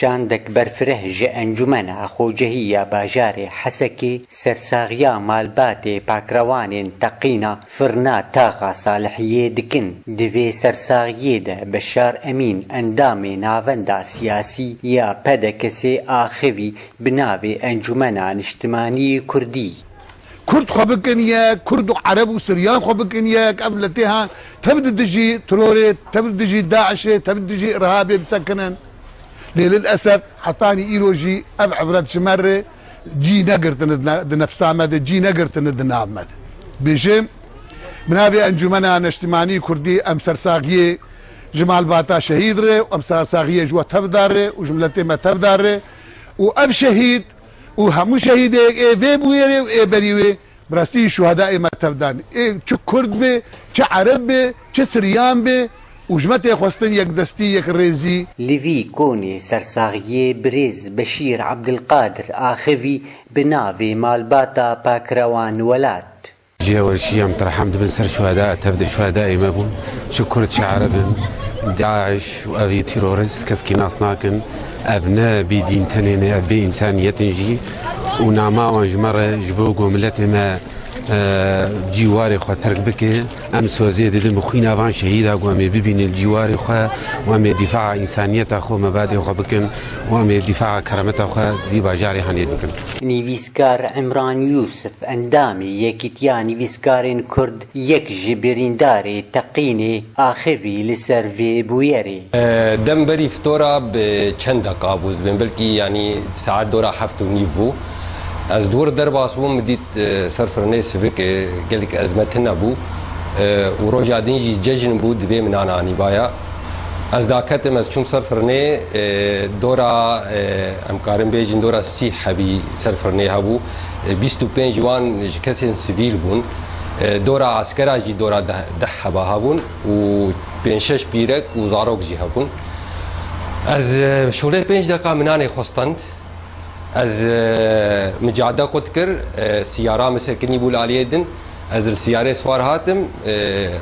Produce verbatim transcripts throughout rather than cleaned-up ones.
Çandek berfireh ji Encûmena Xwecehî ya bajarê Hesekê sersaxiya malbatê pakrewanên teqîna firna Taxa Salihiyê dikin. Di vê sersaxiyê de Beşar Emîn, endamê Navenda Siyasî ya P D K S'ê axivî bi navê Encûmena Niştimanî Kurdî. Kurd xwe bikin yek, Kurd û Ereb û Siryan xwe bikin yek, ev miletê ha tev di dijî terorê, tev di dijî DAIŞê, tev di dijî îrhabê bisekinin. Lê lilesef hetanî îro jî ev ibret ji me re cî negirtine di ne-, di nefsa me de, cî negirtine di nav me de. Bêjim, bi navê Encûmena Neştimanî Kurdî em sersaxiyê ji malbata şehîd re û em sersaxiyê ji we tevdar re û ji miletê me tevdar re û ev şehîd û hemû şehîdê ê vê bûyerê û ê berî wê, bi rastî şuhedayê me tevdan. Ê çi Kurd be, çi Ereb be, çi Siryan be û ji me tê xwestin yekdestî, yekrêzî. Li vî konê sersaxiyê birêz Beşîr Ebdilqadir axivî bi navê Malbata Pakrewan Welat. Ji hewerşî em terhem dibin ser şuheda, tev di şuhedayê me bûn. Çi Kurd, çi Ereb in, DAIŞ û evî terorist keskî nas nakin. Ev ne bêdîn tenê ne, ev bê însaniyet in jî. Û nama wan ji me re, ji bo ku miletê me, e, cîwarê xwe terk bike, em sozê didin bi xwîna van şehîda ku em ê bibînin li cîwarê xwe û em ê dîfaa însaniyeta xwe, mebadê xwe bikin û em ê dîfaa kerameta xwe vî bajarê hanê bikin. Nivîskar Emran Yusuf, endamê Yekîtiya Nivîskarên Kurd, yek ji birîndarê teqînê axivî li ser vê bûyerê. E, dem berî fitora bi çend deqa bû, ez dibêm belkî, yanî, saet dora heft û nîv bû. Ez di wir derbas bûm, min dît, e, ser firnê sivik, e, gelek ezme tune bû. E, û roja din jî cejn bû, divê min nan anîbaya. Ez daketim, ez çûm ser firnê, e, dora, e, em karin bêjin dora sî hebî ser firnê hebû. E, bîst û pênc wan ji kesên sivîl bûn. E, dora eskera jî dora deh, deh heba hebûn û pênc şeş pîrek û zarok jî hebûn. Ez, e, şolê pênc deqa min nanê xwe stand. Ez, e, min cade qut kir, e, siyara min sekinî bû li aliyê din. Ez li siyarê swar hatim, e,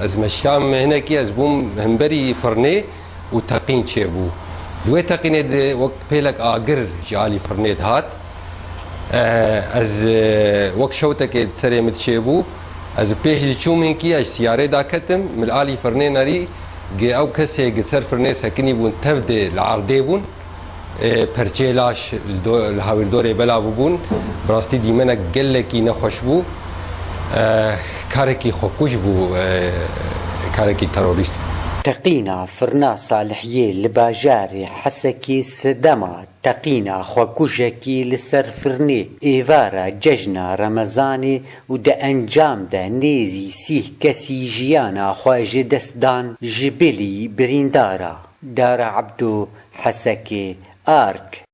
ez meşiyam hinekî, ez bûm hemberî firnê û teqîn çêbû. Di wê teqînê de wek pêlek agir ji alî firnê dihat. E, ez, e, wek şewtekê serê min diçêbû. Ez bi pêş diçûm hinkî, ez siyarê daketim, min li alî firnê nerî, gi ew kesê gi ser firnê sekinî bûn, tev de li erdê bûn. E, perçeyê laş li do-, li hawirdorê belav bûn. Bi rastî dîmenek gelekî nexweş bû. E, karekî xwekuj bû, e, karekî terorîst bû. Teqîna firna Salihiyê li bajarê Hesekê sedema teqîna xwekujekî li ser firnê êvara cejna Remezanê û di encam de nêzî sîh kesî jiyana xwe ji dest dan, ji bilî birîndara. Dara Ebdo, Hesekê, Ark.